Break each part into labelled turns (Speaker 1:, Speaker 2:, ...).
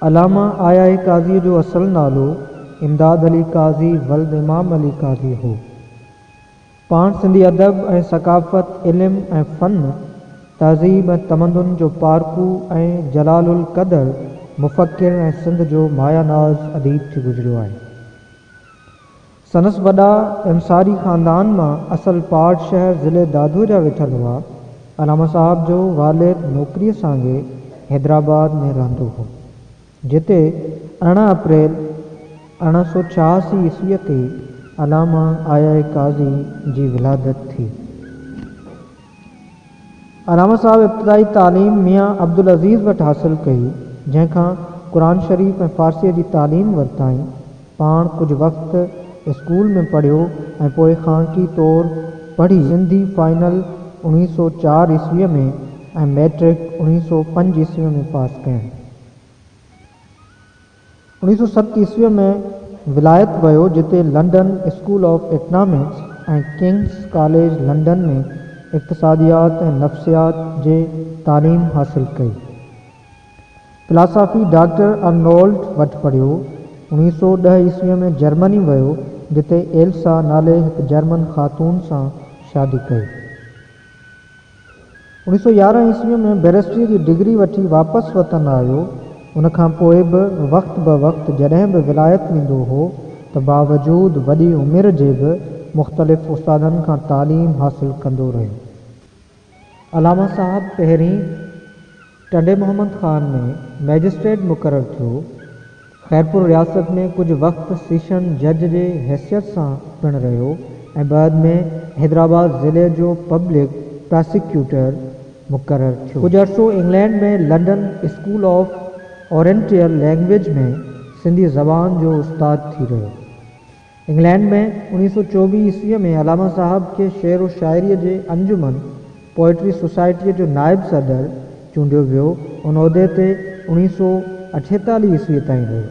Speaker 1: علامه آء آء قاضيء جو اصل نالو امداد علي قاضي ولد امام علي قاضي هو. پاڻ سنڌي ادب ۽ ثقافت، علم ۽ فن، تهذيب ۽ تمدن جو پارکو ۽ جلال القدر مفڪر ۽ سنڌ جو مايه ناز اديب ٿي گذريو آهي. سندس وڏا انصاري خاندان مان اصل پاٽ شهر ضلعي دادوء جا ويٺل هئا. علامه صاحب جو والد نوڪريء سانگي حيدرآباد ۾ رهندو هو. جتي 18 اپريل 1886 عيسويء تي علامه آء آء قاضي جي ولادت ٿي. علامه صاحب ابتدائي تعليم ميان عبدالعزيز وٽ حاصل ڪئي، جنهن کان قرآن شريف ۽ فارسيء جي تعليم ورتائين. پاڻ ڪجهه وقت اسڪول ۾ پڙهيو ۽ پوء خانقي طور پڙهي سنڌي فائنل 1904 عيسويء ۾ ۽ مئٽرڪ 1905 عيسويء ۾ پاس ڪيائين. 1907 عيسويء ۾ ولايت ويو جتي London school of economics ۽ King's college London ۾ اقتصاديات ۽ نفسيات جي تعليم حاصل ڪئي. فلاسافي ڊاڪٽر ارنولڊ وٽ پڙهيو. 1910 عيسويء ۾ جرمني ويو جتي ايلسا نالي هڪ جرمن خاتون سان شادي ڪئي. 1911 عيسويء ۾ بئريسٽريء جي ڊگري وٺي واپس وطن آيو. ان کان پوء به وقت بوقت جڏهن به ولايت ويندو هو ته باوجود وڏي عمر جي به مختلف استادن کان تعليم حاصل ڪندو رهيو. علامه صاحب پهرين ٽنڊي محمد خان ۾ مئجسٽريٽ مقرر ٿيو. خيرپور رياست ۾ ڪجهه وقت سيشن جج جي حيثيت سان پڻ رهيو ۽ بعد ۾ حيدرآباد ضلعي جو پبلڪ پراسيڪيوٽر مقرر ٿيو. ڪجهه عرصو England ۾ London school of oriental language ۾ Sindhi زبان جو استاد ٿي رهيو. انگلينڊ ۾ 1924 عيسويء ۾ علامه صاحب کي شعر و شاعريء جي انجمن پوئٽري سوسائٽيء جو نائب صدر چونڊيو ويو. ان عهدي تي 1948 عيسويء تائين رهيو.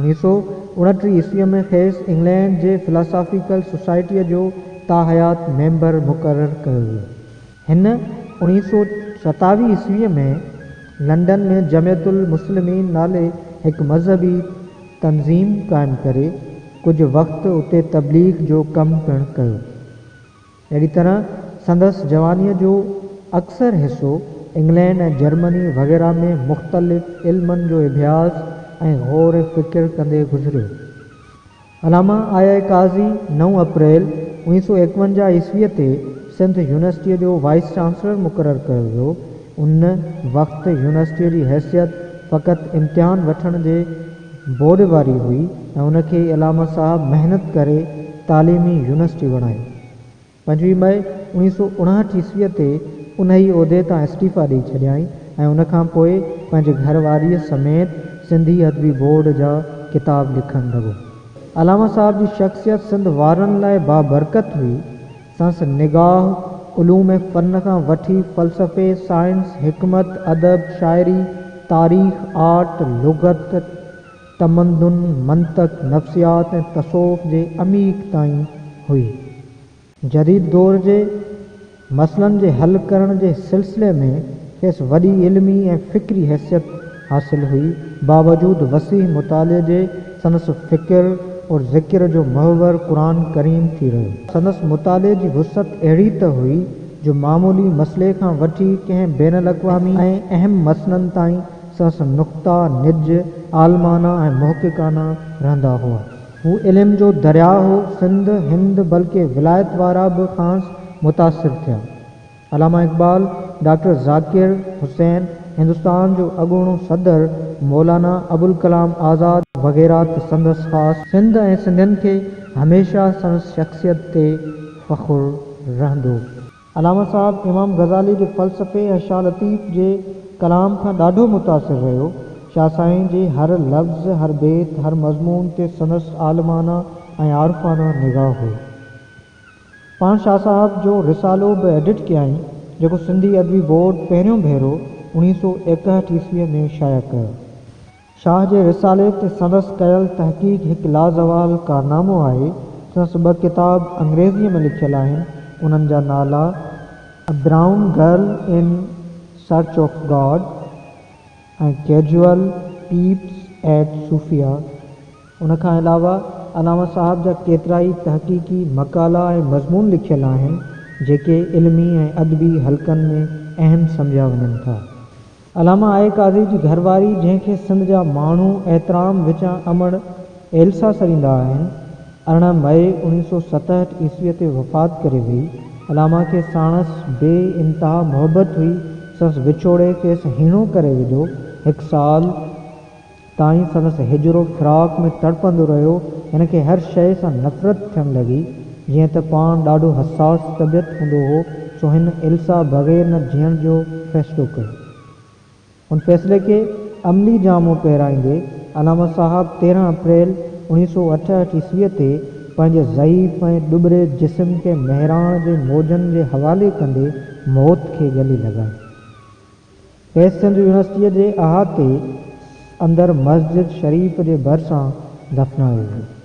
Speaker 1: 1929 عيسويء ۾ کيس انگلينڊ جي فلاسافيڪل سوسائٽيء جو تاحيات ميمبر مقرر ڪيو ويو. هن 1927 عيسويء ۾ لنڊن ۾ جمعيت المسلمين نالي هڪ مذهبي تنظيم قائم ڪري، ڪجهه وقت اتي تبليغ جو ڪم پڻ ڪيو. اهڙي طرح سندس جوانيء جو اڪثر حصو انگلينڊ ۽ جرمني وغيره ۾ مختلف علمن جو اڀياس ۽ غور فڪر ڪندي گذريو. علامه آء آء قاضي نو اپريل 1951 عيسويء تي سنڌ يونيورسٽيء جو وائيس چانسلر مقرر ڪيو ويو. ان وقت يونيورسٽيء جي حيثيت فقط امتحان وٺڻ جي بورڊ واري هئي ۽ ان کي علامه صاحب محنت ڪري تعليمي يونيورسٽي بڻايو. 25 مئي 1959 عيسويء تي انهيء عهدي تان استعيفيٰ ڏئي ڇڏيائين ۽ ان کان پوء پنهنجي گهر واريء سميت سنڌي ادبي بورڊ جا ڪتاب لکڻ لڳو. علامه صاحب جي شخصيت سنڌ وارن لاء بابرڪت هئي. سندس نگاهه علوم فن کان وٺي فلسفي، سائنس، حڪمت، ادب، شاعري، تاريخ، آرٽ، لغت، تمدن، منطق، نفسيات ۽ تصوف جي عميق تائين هئي. جديد دور جي مسئلن جي حل ڪرڻ جي سلسلي ۾ کيس وڏي علمي ۽ فڪري حيثيت حاصل هئي، باوجود وسيع مطالعي جي سندس فڪر اور ذڪر جو محور قرآن ڪريم ٿي رهيو. سندس مطالعي جي وسعت اهڙي ته هئي جو معمولي مسئلي کان وٺي ڪنهن بين الاقوامي ۽ اهم مسئلن تائين سندس نقطا نج عالمانه ۽ محققانه رهندا هئا. هو علم جو درياء هو، سنڌ، هند بلڪه ولايت وارا به کانئس متاثر ٿيا. علامه اقبال، ڊاڪٽر ذاڪر حسين، هندستان جو اڳوڻو صدر مولانا ابوالڪلام آزاد وغيره ته سندس خاص. سنڌ ۽ سنڌين کي هميشه سندس شخصيت تي فخر رهندو. علامه صاحب امام غزالي جي فلسفي ۽ شاهه لطيف جي ڪلام کان ڏاڍو متاثر رهيو. شاهه سائين جي هر لفظ، هر بيت، هر مضمون تي سندس عالمانه ۽ عارفانه نگاهه هئي. پاڻ شاهه صاحب جو رسالو به ايڊٽ ڪيائين، جيڪو سنڌي ادبي بورڊ پهريون ڀيرو 1961 عيسويء ۾ شايع ڪيو. شاهه جي رسالي تي سندس ڪيل تحقيق هڪ لازوال ڪارنامو آهي. سندس ٻه ڪتاب انگريزيء ۾ لکيل آهن، انهن جا نالا، A Brown Girl in Search of God ۽ Casual peeps at Sofia. ان کان علاوه علامه صاحب جا ڪيترائي تحقيقي مقالا ۽ مضمون لکيل آهن، جيڪي علمي ۽ ادبي حلقن ۾ اهم سمجهيا وڃن ٿا. علامه آء قاضي جي گهرواري جنهن کي سنڌ جا ماڻهو احترام وچان امڙ ايلسا سڏيندا آهن، 18 مئي 1967 عيسويء تي وفات ڪري وئي. علامه کي ساڻس بي انتها محبت هئي، سندس وڇوڙي کيس هيڻو ڪري وڌو. هڪ سال تائين سندس هجر و فراق ۾ تڙپندو رهيو. هن کي هر شيء سان نفرت ٿيڻ لڳي. جيئن ته پاڻ ڏاڍو حساس طبيعت هوندو هو، سو هن ايلسا بغير نه جيئڻ جو فيصلو ڪيو. ان فيصلي کي عملي جامو پهرائيندي علامه صاحب 13 اپريل 1968 عيسويء تي پنهنجي ضعيف ۽ ڏٻري جسم کي مهراڻ جي موجن جي حوالي ڪندي موت کي ڳلي لڳايو. کيس سنڌ يونيورسٽيء جي احاطي اندر مسجد شريف جي ڀرسان دفنايو ويو.